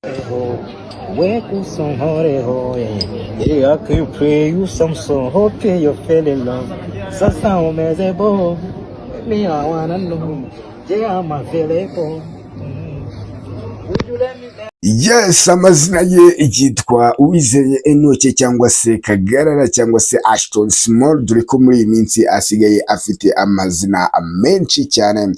We kusonhoreho, yeah, I could play you some song, hope you fell in love. Sasa umeze bo, me I wanna know, yeah, I'm available. Would you let me Yes, amazina ye yitwa Uwizeye Enoke cyangwa se Kagarara cyangwa se Ashton Small, dore ko muri iyi minsi asigaye afite amazina menshi cyane.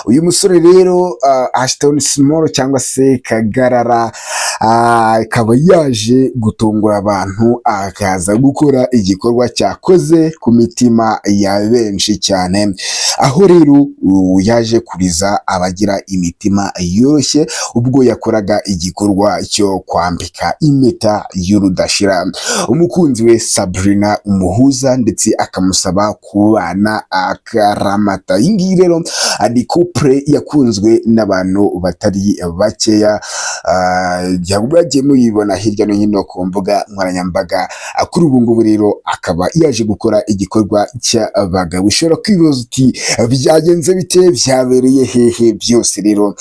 Uyu musore rero Ashton Small cyangwa se Kagarara akaba yaje gutungura abantu, akaza gukora igikorwa cyakoze ku mitima ya benshi cyane, aho rero yaje kuriza abagira imitima yoroshye ubwo yakoraga igikorwa cyo kwambika impeta y'urudashira umukunzi we Sabrina Umuhuza, ndetse akamusaba kubana akaramata. Iyi ngiyi rero ni couple yakunzwe n'abantu batari bakeya, bagiye muyibona hirya no hino ku mbuga nkoranyambaga. Kuri ubu ngubu rero akaba yaje gukora igikorwa cy'abagabo. Ushobora kwibaza uti: "Byagenze bite? Byabereye hehe?" Byose rero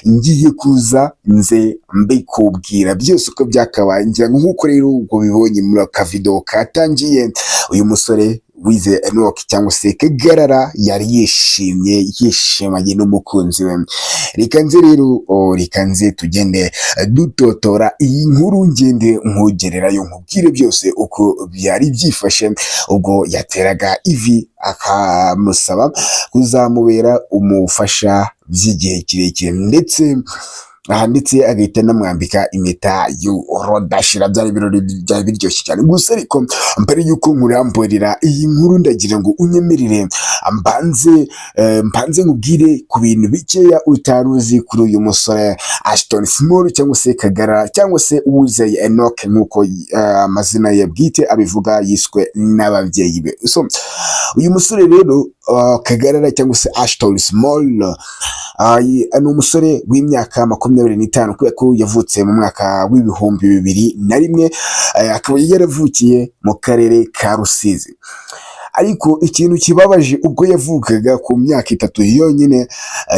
ngiye kuza nze mbikubwira byose uko byakabaye. Ngira ngo nk'uko rero ubwo bibonye muri aka video katangiye, uyu musore Wize Enoch cyangwa se Kagarara yari yishimye, yishimanye n'umukunzi we. Reka nze rero, reka nze tugende dutotora iyi nkuru, ngende nkugererayo nkubwire byose uko byari byifashe ubwo yateraga ivi akamusaba kuzamubera umufasha by'igihe kirekire, ndetse aha ndetse agahita anamwambika impeta y'urudashira. Byari ibirori byari biryoshye cyane. Gusa ariko mbere y'uko nkuramburira iyi nkuru, ndagira ngo unyemerere mbanze nkubwire ku bintu bikeya utari uzi kuri uyu musore Ashton Small cyangwa se Kagara cyangwa se Uwizeye Enoch, nk'uko amazina ye bwite abivuga yiswe n'ababyeyi be. So uyu musore rero Kagarara cyangwa se Ashton Small ni umusore w'imyaka 25, kubera ko yavutse mu mwaka w'2001, akaba yaravukiye mu karere ka Rusizi. Ariko ikintu kibabaje, ubwo yavukaga ku myaka 3 yonyine,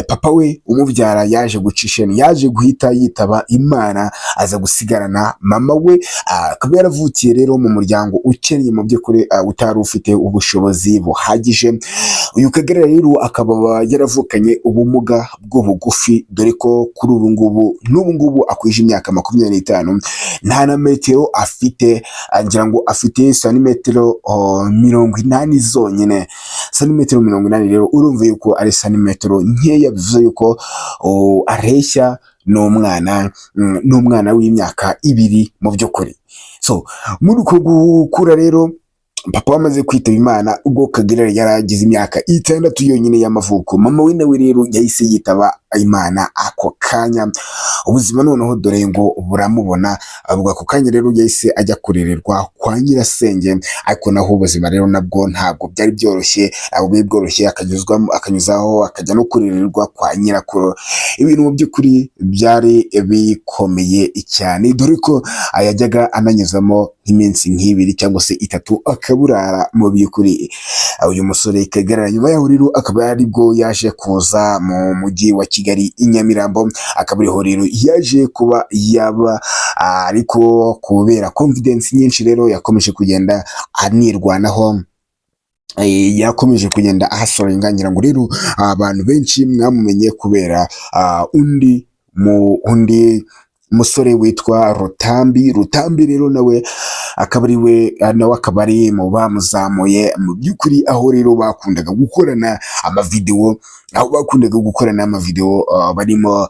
papa we umubyara yaje guca isheni, yaje guhita yitaba Imana, aza gusigarana mama we. Akaba yaravukiye rero mu muryango ukennye mu by'ukuri, utari ufite ubushobozi buhagije. Uyu Kagarara rero akaba yaravukanye ubumuga bw'ubugufi, dore ko kuri ubu ngubu, n'ubu ngubu akwije imyaka 25, nta na metero afite. Ngira ngo afite santimetero 80 zonyine. Santimetero 80 rero urumva yuko ari santimetero nkeya, bivuze yuko areshya n'umwana w'imyaka 2 mu by'ukuri. So muri uko gukura rero, papa wamaze kwitaba Imana ubwo Kagarara yari agize imyaka 6 yonyine y'amavuko. Mama we nawe rero yahise yitaba Imana ako kanya. Ubuzima noneho dore ngo buramubona ubwo ako kanya rero yahise ajya kurererwa kwa nyirasenge, ariko naho ubuzima rero nabwo ntabwo byari byoroshye, ntabwo byari bworoshye. Akanyuzwamo, akanyuzaho, akajya no kurererwa kwa nyirakuru. Ibintu mu by'ukuri byari bikomeye cyane, dore ko yajyaga ananyuzamo nk'iminsi nk'ibiri cyangwa se itatu akaburara. Mu by'ukuri uyu musore Kagarara nyuma yaho rero akaba aribwo yaje kuza mu mujyi wa Kigali i Nyamirambo, akaba ariho rero yaje kuba yaba. Ariko kubera confidence nyinshi rero yakomeje kugenda anirwanaho, yakomeje kugenda ahasorenga. Ngira ngo rero abantu benshi mwamumenye kubera undi musore witwa Rutambi. Rutambi rero nawe akaba ari we, nawe akaba ari mu bamuzamuye mu by'ukuri, aho rero bakundaga gukorana amavidewo, aho bakundaga gukorana amavidewo barimo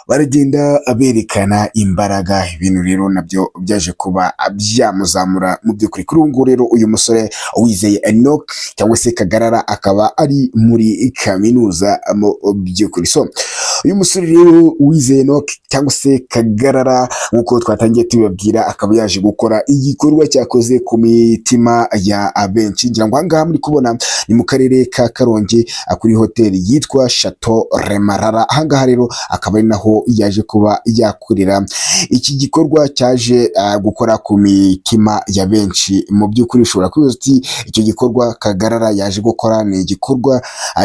baragenda berekana imbaraga. Ibintu rero nabyo byaje kuba byamuzamura mu by'ukuri. Kuri ubu ngubu rero uyu musore Uwizeye Enoch cyangwa se Kagarara akaba ari muri kaminuza mu by'ukuri. So uyu musore rero Uwizeye Enoch cyangwa se Kagarara, nk'uko twatangiye tubibabwira, akaba yaje gukora igikorwa cyakoze ku mitima ya benshi. Ngira ngo aha ngaha muri kubona ni mu karere ka Karongi, kuri hoteli yitwa Chateau Remarara. Aha ngaha rero akaba ari naho yaje kuba yakorera iki gikorwa cyaje gukora ku mitima ya benshi. Mu by'ukuri ushobora kwibaza uti: "Icyo gikorwa Kagarara yaje gukora ni igikorwa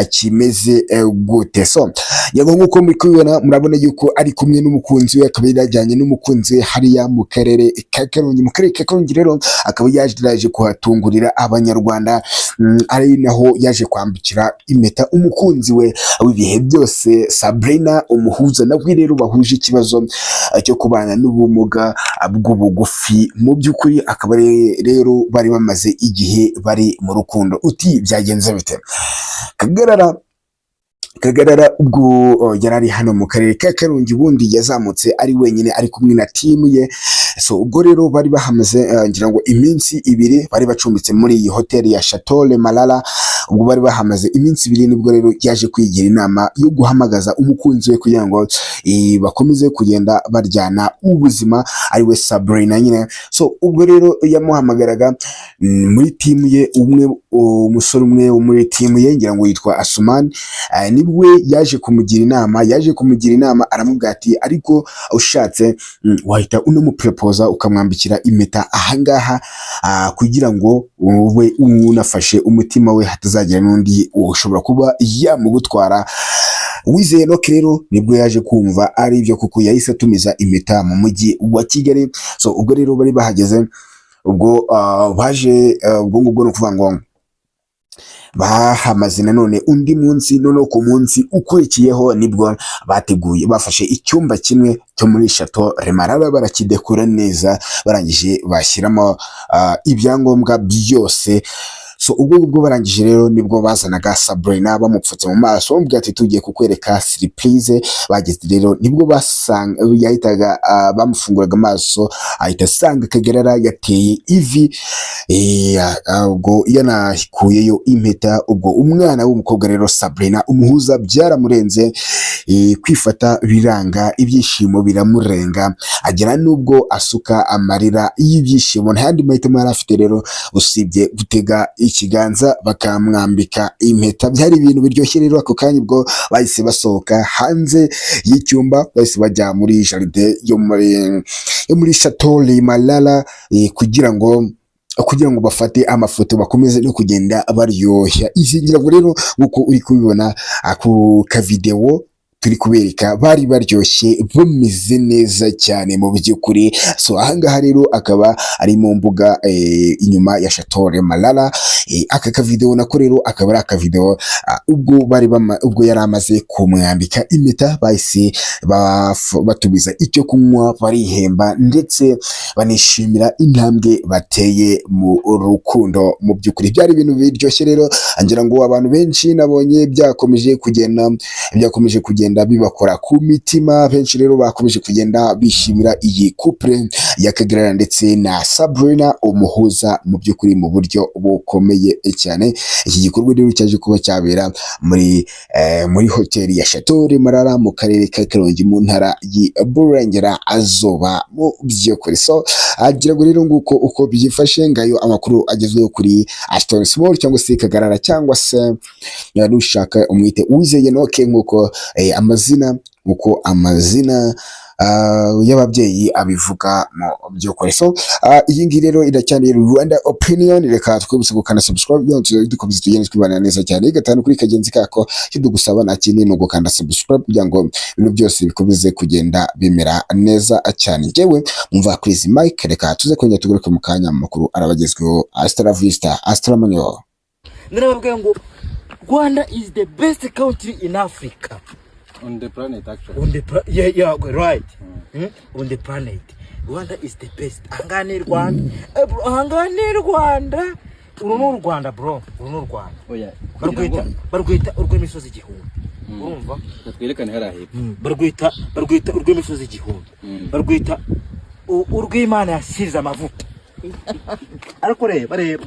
kimeze gute?" So yego, nk'uko Muri kubibona, murabona yuko ari kumwe n'umukunzi we, akaba yajyanye n'umukunzi we hariya mu karere ka Karongi. Mu karere ka Karongi rero akaba yaje kuhatungurira Abanyarwanda, ari naho yaje kwambikira impeta umukunzi we w'ibihe byose, Sabrina Umuhuza, nawe rero bahuje ikibazo cyo kubana n'ubumuga bw'ubugufi. Mu by'ukuri akaba rero bari bamaze igihe bari mu rukundo. Uti byagenze bite? Kagarara ubwo yari ari hano mu karere ka Karongi, ubundi yazamutse ari wenyine, ari kumwe na team ye. So ubwo rero bari bahamaze ngira ngo iminsi 2, bari bacumbitse muri iyi hoteli ya Chateau Le Marara. Ubwo bari bahamaze iminsi 2, nibwo rero yaje kwigira inama yo guhamagaza umukunzi we kugira ngo bakomeze kugenda baryana ubuzima, ariwe Sabrina nyine. So ubwo rero yamuhamagaraga, muri team ye umwe, umusore umwe wo muri team ye, ngira ngo yitwa Asumani, nibwe yaje kumugira inama, aramubwira ati: "Ariko ushatse wahita unamupropoza, ukamwambikira impeta ahangaha, kugira ngo ube unafashe umutima we, hatazagira n'undi ushobora kuba yamugutwara." Uwizeye Enock rero nibwo yaje kumva ari ibyo, kuko yahise atumiza impeta mu mujyi wa Kigali. So ubwo rero bari bahageze, ubwo baje ubwo ngubwo ni ukuvuga ngo bahamaze nanone undi munsi. Noneho ku munsi ukurikiyeho nibwo bateguye, bafashe icyumba kimwe cyo muri Chateau Le Marara, barakidekora neza, barangije bashyiramo ibyangombwa byose. So ubwo ngubwo barangije rero nibwo bazanaga Sabrina bamupfutse mu maso, bamubwira ati: "Tugiye kukwereka surprise." Bageze rero nibwo basanga yahitaga bamufunguraga amaso, ahita asanga Kagarara yateye ivi, ubwo yanakuyeyo impeta. Ubwo umwana w'umukobwa rero, Sabrina Umuhuza, byaramurenze, kwifata biranga, ibyishimo biramurenga, agera n'ubwo asuka amarira y'ibyishimo. Nta yandi mahitamo yari afite rero usibye gutega ikiganza bakamwambika impeta. Byari ibintu biryoshye rero. Ako kanya ubwo bahise basohoka hanze y'icyumba, bahise bajya muri jardin yo muri Chateau Le Marara, kugira ngo bafate amafoto, bakomeze no kugenda baryoshya izi. Ngira ngo rero nk'uko uri kubibona ku kavidewo turi kubereka, bari baryoshye, bameze neza cyane mu by'ukuri. So ahangaha rero akaba ari mu mbuga inyuma ya Chateau Le Marara. Aka kavidewo nako rero akaba ari akavidewo ubwo yari amaze kumwambika impeta, bahise batumiza icyo kunywa, barihemba, ndetse banishimira intambwe bateye mu rukundo. Mu by'ukuri byari ibintu biryoshye rero. Ngira ngo abantu benshi nabonye byakomeje kugenda bibakora ku mitima. Benshi rero bakomeje kugenda bishimira iyi couple ya Kagarara ndetse na Sabrina Umuhuza mu by'ukuri mu buryo bukomeye cyane. Iki gikorwa rero cyaje kuba cyabera muri hoteli ya Chateau Le Marara mu karere ka Karongi, mu ntara y'Iburengerazuba mu by'ukuri. So agira ngo rero nguko uko byifashe. Ngayo amakuru agezweho kuri Ashton Small cyangwa se Kagarara, cyangwa se nushaka umwite Uwizeye Enock, nk'uko amazina y'ababyeyi abivuga mu by'ukuri. So iyi ngiyi rero iracyari Rwanda Opinion. Reka twibutse gukanda subscribe kugira ngo dukomeze tugende twibana neza cyane gatanu kuri kagenzi kako. Icyo tugusaba nta kindi, ni ugukanda subscribe kugira ngo ibintu byose bikomeze kugenda bimera neza cyane. Njyewe mumva Chris Mike, reka tuze kongera tugaruke mu kanya mu makuru arabagezweho. Hasta la vista, hasta la manyo. Narababwiye ngo Rwanda is the best country in Africa. On the planet, actually. On the yeah, right. On the planet Rwanda is the best. Ahangaha ni Rwanda. Bro, ahangaha ni Rwanda. Uru ni u Rwanda, bro, uru ni u Rwanda. Oya. Barwita urw'imisozi igihumbi, urumva? Twerekane hariya hepfo. Barwita urw'imisozi igihumbi. Barwita urw'Imana yasize amavuta. Ariko reba, reba.